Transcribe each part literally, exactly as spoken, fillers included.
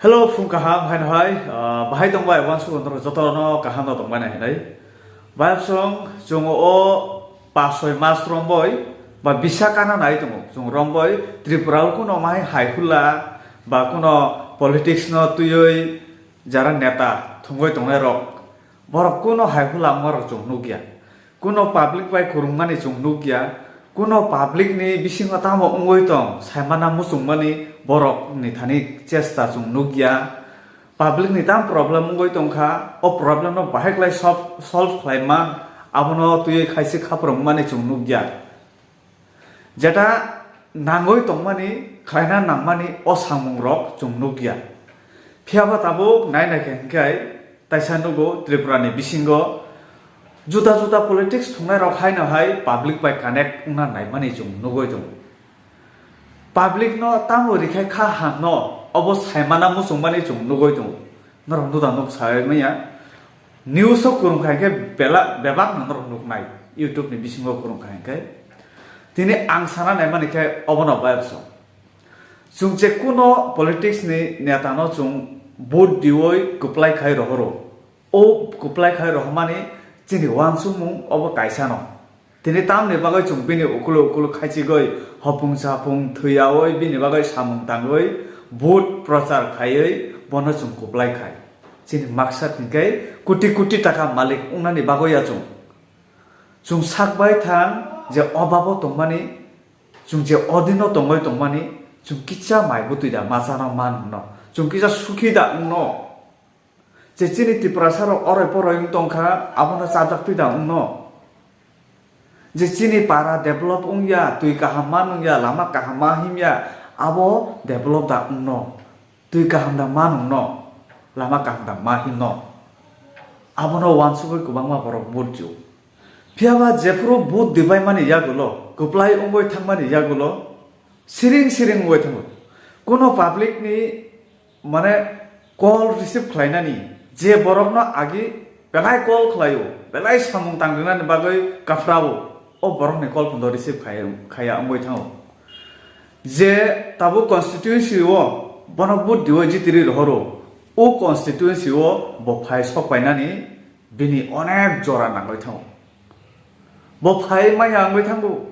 Hello, phung kaham, hai no hai, ah, bahai tong bai, uansuk norok joto no kaham no tong bai nai hinai. Bai song, chung o pas soi mas romboi, ba bisa kana nai tongo, chung romboi, Tripura o kuno mai hai hula, ba kuno politics no tuyoi, jara neta thungoi tongnai rok, borok kuno hai hula wngma rok chung nukya. Kuno public bai kwrwngmani chwng nukya, kuno public ni bisingo tamo wngwi tong saimana muchungmani borok ni thani chesta chwng nukya. Public ni tam problem wngwi tongkha, o problem no bahai klai solve, solve khlai man, abono twiwi khaisi khaprwngmani chwng nukya. Jeta nangwi tongmani, khlaina nangmani o samung rok chwng nukya. Phiyaba tabuk nai nai khe hwnkhe taisa nugo Tripura ni bisingo juda juda politics thungnai rok hai no hai public bai connect wngna naimani chwng nugwi tongo. Public no tamo rikhai kha ham no obo saimana muchungmani chwng nugwi tongo. Norok nuda nuk sai manya. News o kwrwng khai khe bela-, bebak no norok nuknai YouTube ni bisingo kwrwng khai khe. Tini ang sana naimani khe obono bai bwswng. Chwng je kuno politics ni neta no chwng vote diwi kwplai khai rohoro. O kwplai khai rohormani chini uansukmung obo kaisa no. Tini tamni bagwi chwng bini ukulo ukulo khaichigwi hopung chapung thwiyawi bini bagwi samung tangwi vote prochar khaiwi bono chwng kwplai khai. Chini maksad hinkhe koti koti taka malik wngnani bagwi ya chwng. Chwng sak bai thang je obabo tongmani, chwng je odino tongwi tongmani, chwng kisa mai bwtwi da machano man hwno, chwng kisa sukhi da wngno. Je chini Tiprasa rok oroi poroi wng tongkha, abono chajak twi da wngno. Je chini para develop wngya, twi kaham ma nungya, lama kaham ma himya, abo develop da wngno. Twi kaham da ma nungno, lama kaham da ma himno. Abono uansugwi kwbangma borok vote rw. Phiyaba jephuru vote dibaimani yagulo, kwplai wngwi thangmani yagulo, siring siring wngwi thango. Kuno public ni mane call receive khlainani, je borokno agi belai call khlaio, belai samung tangrinani bagwi kaphrao, o borokni call phono receive khai-, khaiya wngwi thango. Je tabuk constituency o bono vote diwi jitiri rohoro, o constituency o bo phai sok painani bini onek jora nangwi thango. Bo phai maya wngwi thango.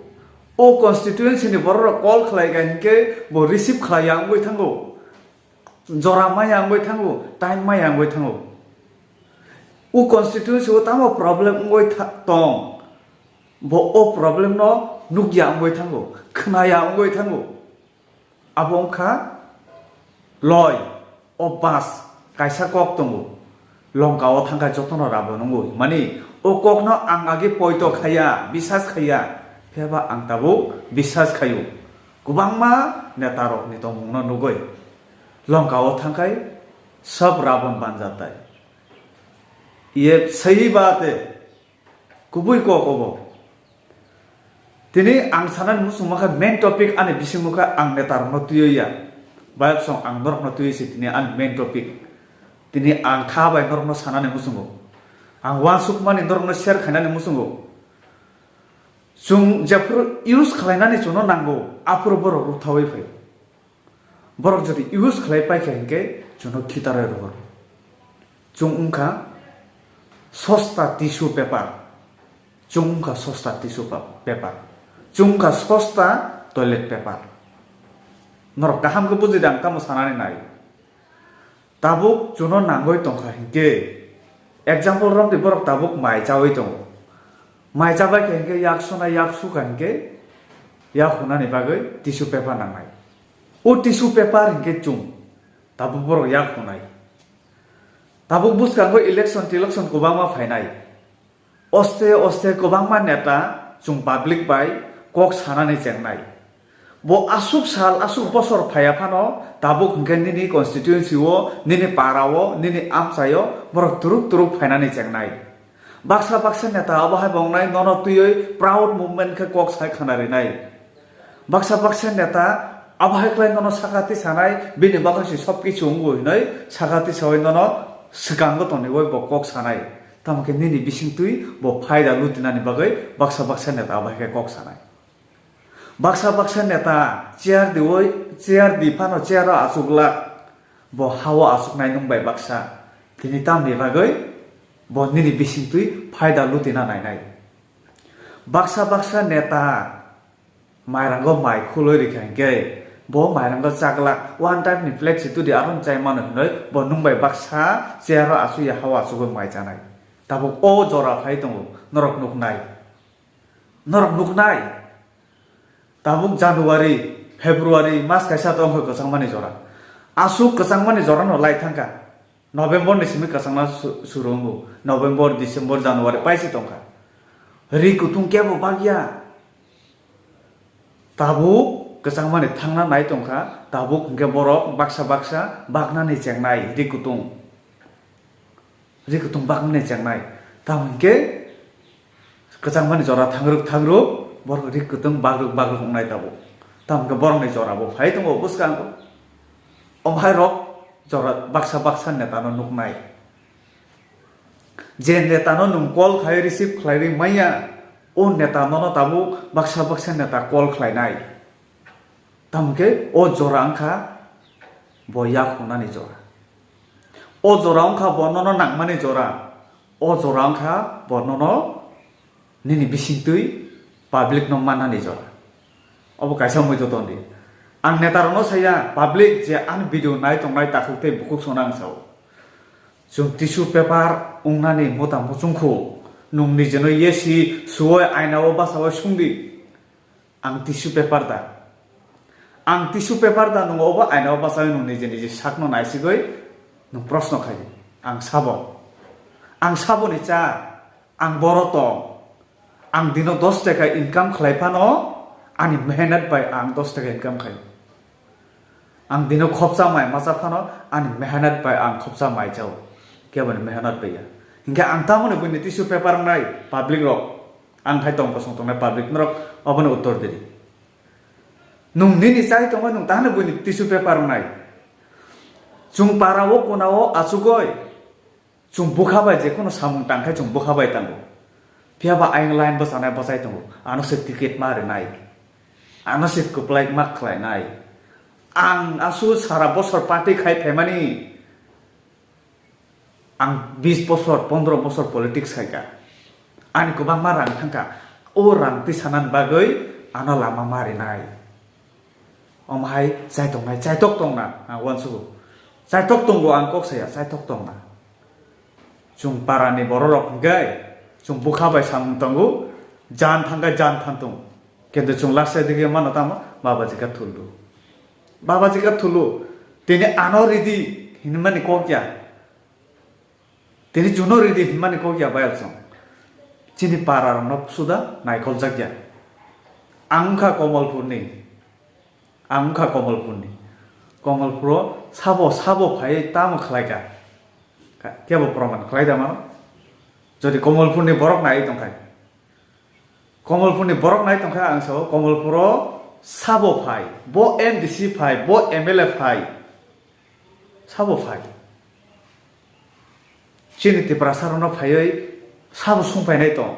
O constituency ni borok rok call khlai kha hinkhe bo receive khlai ya wngwi thango. Jora maya wngwi thango, time maya wngwi thango. O constituency o tamo problem wngwi tha-, tong. Bo o problem no nukya wngwi thango, khnaya wngwi thango. Abo wngkha loi, o bas kaisa kok tongo. Longka o thangkha jotono rabo nungo. Mani o kokno ang agi poito khaya, bisas khaya. Phiyaba ang tabuk bisas khayo. Kwbangma neta rokni tongmungno nugwi. Longka o thangkhai sab Rabon banjatai. Ye sahi baat hai. Kubui kok obo. Tini ang sanani muchung mankha main topic ani bisingo khe ang neta rokno twiwi ya. Bayapsong ang norokno twiwi se tini ani main topic. Tini ang kha bai norokno sanani muchungo. Ang uansukmani norokno share khainani muchungo. Chwng jephuru use khlainani chwngno nango, aphuru borok rwkthawi phai. Borok jodi use khlai paikha hinkhe chwngno khitarwi rohor. Chwng wngkha sosta tissue paper. Chwng wngkha sosta tissue pa-, paper. Chwng wngkha sosta toilet paper. Norok kaham khe bujidi ang tamo sanani nai. Tabuk chwngno nangwi tongkha hinkhe, example romdi borok tabuk mai chawi tongo. Mai chabai kha hinkhe yak sona yak sukha hinkhe yak hunani bagwi tissue paper nangnai. O tissue paper hinkhe chwng tabuk borok yak hunai. Tabuk bwskango election telection kwbangma phainai. Oste oste kwbangma neta chwng public bai kok sanani chengnai. Bo aswk sal, aswk bosor phaiya phano tabuk hinkhe nini constituency o, nini para o, nini amchai o borok turuk turuk phainani chengnai. Baksa baksa neta abo hai bo wngnai nono twiwi proud movement khe kok sai khna rinai. Baksa baksa neta abo hai khlai nono sakati sanai, bini bagwi se sob kichu wngo hinwi sakati sawi nono swkango tongwi bo kok sanai. Tamo khe nini bisingtwi bo phaida lutinani bagwi baksa baksa neta abo hai khe kok sanai. Baksa baksa neta chair diwi, chair di phano chair o achuk glak. Bo ha-o achuknai nwng bai baksa. Tini tamni bagwi bo nini bisingtwi phaida lutina nainai. Baksa baksa neta mairango mai khulwi rikha hinkhe bo mairango chaglak one time ni plate si tudi aro chai mano hinwi bo nwng bai baksa chair o achukya ha-o achugwi mai chanai. Tabuk o jora phai tongo norok nuknai. Norok nuknai. Tabuk January, February mas kaisa tongkha kwchangmani jora. Aswk kwchangmani jora no lai thangkha. November ni simi kwchangma su-, suru wngo. November, December, January paisi tongkha. Ri kutung kebo bagya. Tabuk kwchangmani thangna nai tongkha. Tabuk hinkhe borok baksa baksa baknani chengnai ri kutung. Ri kutung baknani chengnai. Tamo hinkhe kwchangmani jora thangrwk thangrwk borok ri kutung bagrwk bagrwk wngnai tabuk. Tamo hinkhe borokni jora bo phai tongo bwskango. Omo hai rok jora baksa baksa netano nuknai. Je netano nwng call khai receive khlaiwi manya, o neta nono tabuk baksa baksa neta call khlainai. Tamo hinkhe o jora wngkha bo yak hwnani jora. O jora wngkha bo nono nangmani jora. O jora wngkha bo nono nini bisingtwi public no mannani jora. Obo kaisa muitu tondi. Ang neta rokno saya, public je ani video nai tongnai takhuk tei bukhuk songno ang sao. Chwng tissue paper wngnani mota muchungkhu, nwng nijeno yesi suoi aina o basaui sungdi. Ang tissue paper da? Ang tissue paper da nwng obo aina o basaui nwng niji niji sakno naisigwi nwng proshno khai di. Ang sabo? Ang saboni cha? Ang boro tong? Ang dino dos taka income khlai phano ani mehnat bai ang dos taka income khai. Ang dino khopsa mai macha phano ani mehnat bai ang khopsa mai chao. Keboni mehnat bai ya. Hinkhe ang tamoni buini tissue paper wngnai public rok. Ang hai tong kosong tongnai public norok obono uttor diri. Nwng nini chai tongwi nwng tahano buini tissue paper wngnai. Chwng para o kona o achugoi. Chwng bwkha bai je kono samung tang khe chwng bwkha bai tango. Phiya ba ayang line bwchanai bwchai tongo. Ano se ticket ma rinai. Ano se kwplai ma khlainai. Ang asu sara bosor party khai phaimani. Ang bis bosor, pondro bosor politics khai ka. Ani kwbangma rang thang ka. O rang tisanani bagwi ano lama ma rinai. Omo hai chaitok nai, chaitok tongna ang uansugo. Chaitok tongo ang kok saya, chaitok tongna. Chwng parani bororok hwnkhe chwng bwkha bai samung tongo, jan thangkhe jan than tong. Kintu chwng last side dige mano tamo, Babaji ka thuldu. Babaji ka thulu, tini ano ridi hinmani kok ya. Tini chuno ridi hinmani kok ya bayal song. Chini para rokno suda naikol jak ya. Ang wngkha Komolpurni. Ang wngkha Komolpurni. Komolpuro sabo, sabo phai tamo khlai ka? Ka-, kebo proman khlai da mano? Jodi Komolpurni borok nai tongkhai. Komolpurni borok nai tongkha ang sao, Komolpuro sabo phai, bo M D C phai, bo M L A phai, sabo phai. Chini Tiprasa rokno phaiwi sabo sung painai tong.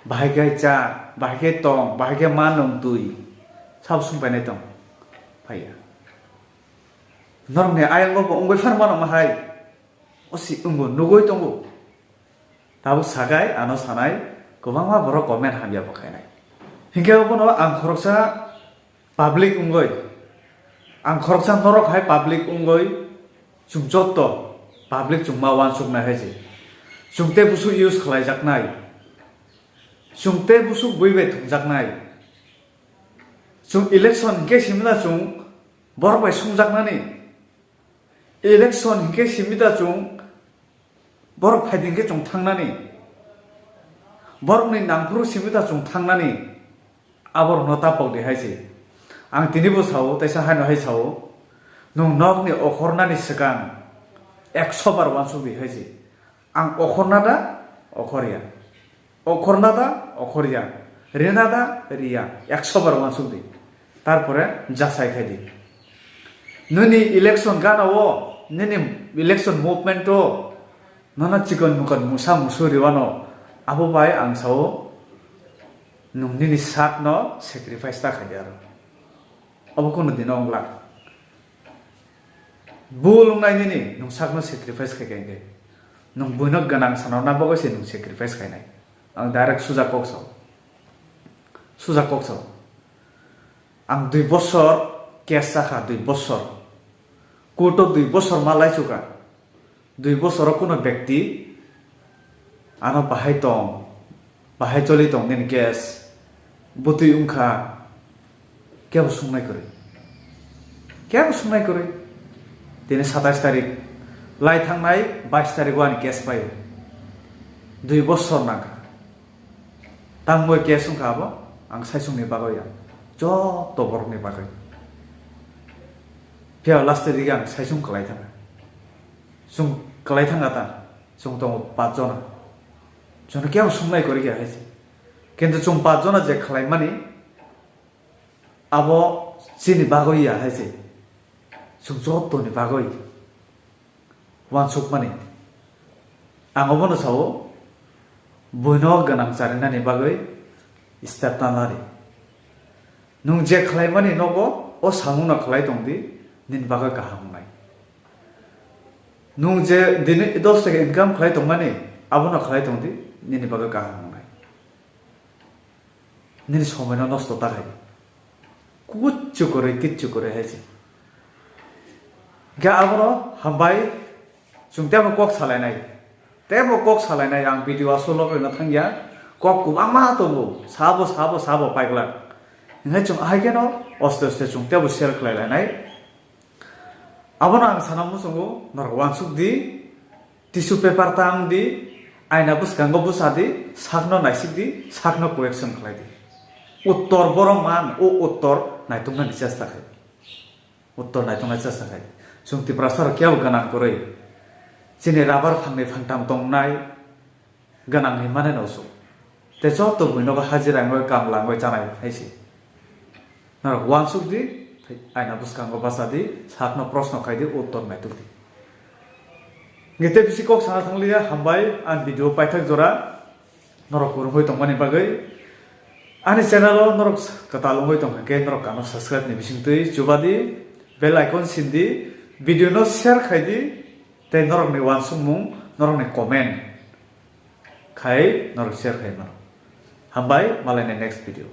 Bahai khe cha, bahai khe tong, bahai khe ma nwng twi. Sabo sung painai tong. Phaiya. Norokni ayang bo wngwi phan mano ma hai. O si wngbo nugwi tongo. Tabuk sakai ano sanai kwbangma borok comment hamya bo khainai. Hinkhe obono ang khoroksa public wngwi, ang khoroksa norok hai public wngwi chwng jotto public chwng ma uansuknai hai se. Chwng tei busuk use khlaijaknai. Chwng tei busuk bui bai thumjaknai. Chwng election hinkhe simla chwng borok bai sungjaknani. Election hinkhe simi da chwng borok phaidi hinkhe chwng thangnani. Borokni nangphuru simi da chwng thangnani. Aborokno ta pok di hai se. Ang tini bo sao, teisa haino hai sao. Nwng nokni okhornani swkang ekso bar uansuk di hai se. Ang okhorna da? Okhorya. Okhorna da? Okhorya. Rina da? Riya. Ekso bar uansuk di. Tarpore jasai khai di. Nini election gana o, nini election movement o, nono chikon mukon musa musu riwano, abo bai ang sao, nwng nini sak no sacrifice ta khai di aro. Abo kunu dino wngla. Bul wngnai nini, nwng sakno sacrifice khai khai khe. Nwng buino gwnang sanarna bagwi se nwng sacrifice khainai. Ang direct suja kok sao. Suja kok sao. Ang dui bosor case chakha, dui bosor. Court o dui bosor ma laichukha. Dui bosoro kuno bekti ano bahai tong, bahai choli tong nini case butwi wngkha, kebo sungnai kwrwi, kebo sungnai kwrwi. Tini satais tarik lai thangnai bais tarik o ani case paio, dui bosor nangkha. Tamo case wngkha abo, ang saisungni bagwi ya, joto borokni bagwi. Phiya last tarik ang saisung kwlai thangkha. Chwng kwlai thangkha ta, chwng tongo paanch jona. Chwngno kebo sungnai kwrwi kha hai se. Kintu chwng paanch jona je khlaimani, abo chini bagwi ya hai se. Chwng jotoni bagwi uansukmani. Ang obono sao, buino gwnang charinani bagwi step tanani. Nwng je khlaimani nogo, o samungno khlai tong di, nini bagwi kaham wngnai. Nwng je dini dos taka income khlai tongmani, abono khlai tong di, nini bagwi kaham wngnai. Nini somoino nosto ta khai di. Kuchu kwrwi, kichu kwrwi hai se. Hingkhe abono hambai, chwng teibo kok salainai. Teibo kok salainai, ang video aswk lok rwna thangya. Kok kwbangma tongo, sabo, sabo, sabo paiglak. Hingkhe chwng ahai kheno oste oste chwng teibo share khlai lainai. Abono ang sana muchungo, norok uansuk di, tissue paper ta wng di, aina bwskango bwsa di, sakno naisik di, sakno correction khlai di. Uttor borok man, o uttor naituknani chesta khai di. Uttor naituknani chesta khai di. Chwng Tiprasa rok kebo gwnang kwrwi. Chini rubber phangni phangtham tongnai, gwnang hinmani no su. Tei joto buinogo hajira wngwi kamla wngwi chanai hai se. Norok uansuk di, aina bwskango basa di, sakno proshno khai di, uttor naituk di. Ngi tei bisi kok sana thangliya, hambai, ang video paithak jora norok kwrwngwi tongmani bagwi. Ani channel o norok kwtal wngwi tongkha khe norok ano subscribe ni bisingtwi chuba di, bell icon sim di, video no share khai di, tei norokni uansukmung, norokni comment khai norok share khai mano. Hambai, malai ni next video.